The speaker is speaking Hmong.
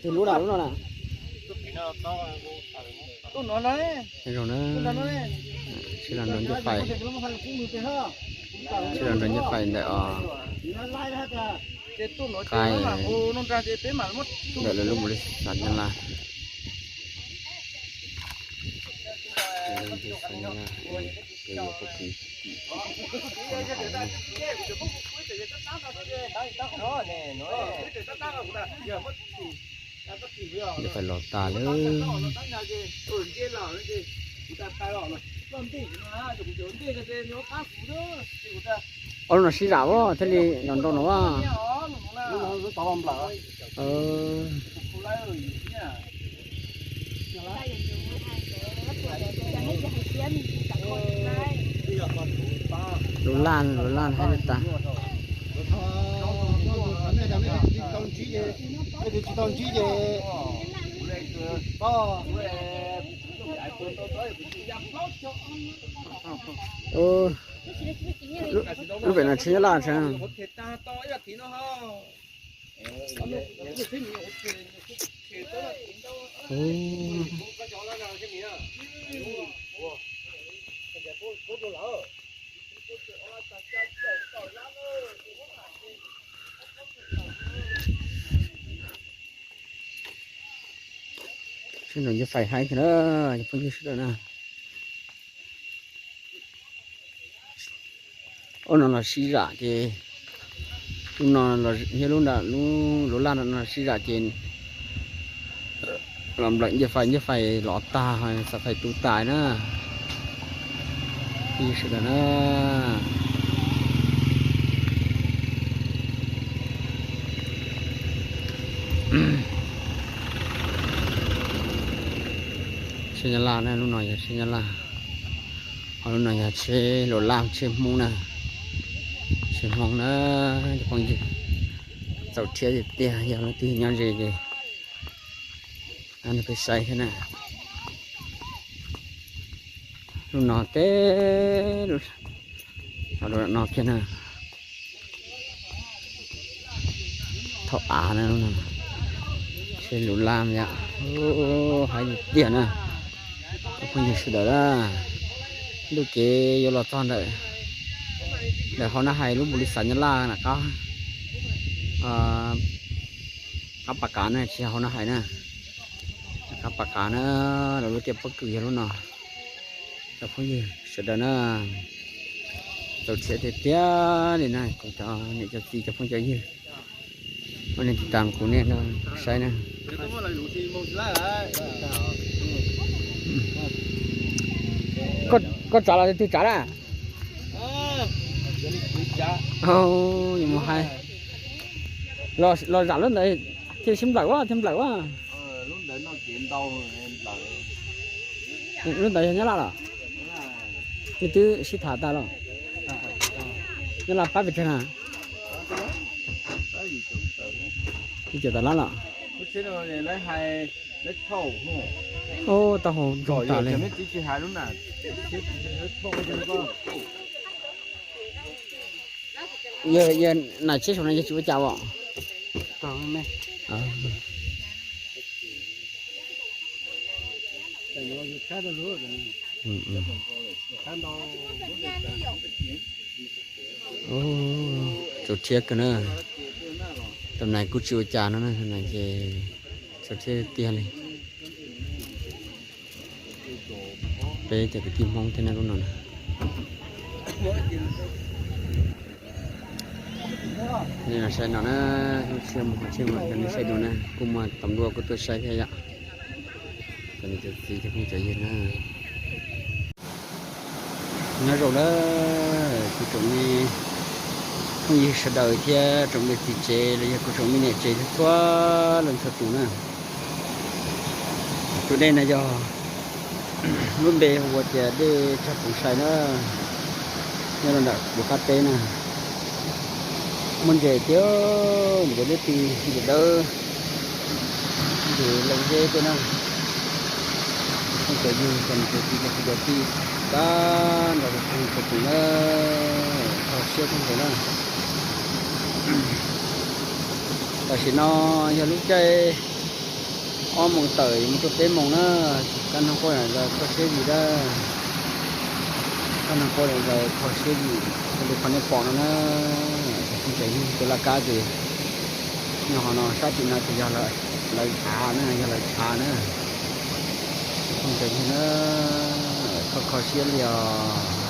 Tus lub na, lub no na. Zoo na, sib los nrog ncej fais, sib los nrog ncej fais ntawm os, qaij ntawm lawv lub npaus li xav nyob laj. Ncej fais los tas lawm. Ob lub no sib zam thiaj li los nrau no a. Lub laj, lub laj hais li tas. Lub pem no tsheb nyob laj tsheb. Sib nrog ncej fais haib thiab na, cov phooj ywg sawv daws na. Ub no los sib zam ces, ub no los yog lub nram lub laj no sib zam ces los nplawm ncej fais, ncej fais los tag, xav fais tu tais na. Phooj ywg sawv daws na. Tsheb Nyab Laj na, lub no yog tsheb Nyab Laj, ho lub no yog tsheb Luam Laj, tsheb Hmoob na, tsheb Hmoob na, cov phooj ywg. Txaus rhiab tiag tiag, yog leej twg nyob ze ces nrog peb saib thiab na. Lub no teb, lub no kiag na. Thaum av na, tsheb Luam Laj yom, haib tiag na. Cov phooj ywg sawv daws na, ntuj kev yuav los txog ntawm, ntawm hauv na hais lub npaus li xav Nyab Laj na, qab, qab Pas Kav na, tsis yog hauv na hais na, qab Pas Kav na, lawv lub tiaj pob kws yog lub no. Cov phooj ywg sawv daws na, txaus rhiab tiag tiag li na, kuv cov niam cov txiv cov phooj cov ywg, nej tiv tam kuv nej saib na. Koj tsav los twg tsav na? Mus hais, los zam lub ntawd thiaj sib nplawm ua, thiaj nplawm ua. Lub ntawd yog Nyab Laj los? Nws twb sib tham tas los? Nyab Laj pab pes tsawg na? Yim caum tawm lab los? Ub, taub hau zoo tas li. Yog, yog nam tsheb saum no yog tsis ua cas os? Txaus rhiab kawg na. Tus nais kuj tsis ua cas no na, tus nais ces txaus rhiab tiag li. Peb cov kwv tij Hmoob thiab na lub no na. Nej los saib no na, lub tsiab mus qhov tsiab mas cov nej saib dua na, kuj muaj tus nplua kuj tuaj saib thiab yom. Cov niam cov txiv cov phooj cov ywg na. Nyob zoo na, kuv tsoom me phooj ywg sawv daws thiab tsoom me txiv tsev los yog kuv tsoom me niam tsev txhua leej txhua tus na. Tus dej no yog lub npe hu ua tias dej Tsag Poov Sai na, nyob rau nram kuv qab teb na. Muaj ntses tiag, ntses dawb ti, ntses dawb, ntses loo zeb tiag na. Cov phooj cov ywg, cov niam cov txiv, cov kwv cov tij, tag nrho txhua tus na, kho siab kho ntsws na. Tam sim no yog lub caij ob moos tawm mus rau peb moos na, kab noog quaj zom zaws kho siab zim na. Kab noog quaj zom zaws kho siab zim, li qhov nej pom no na. Tus laj kab ces nyob qhov no, sab tim no ces yog lawv tshav na, yog lawv tshav na. Tus phooj ywg na, kho kho siab li os.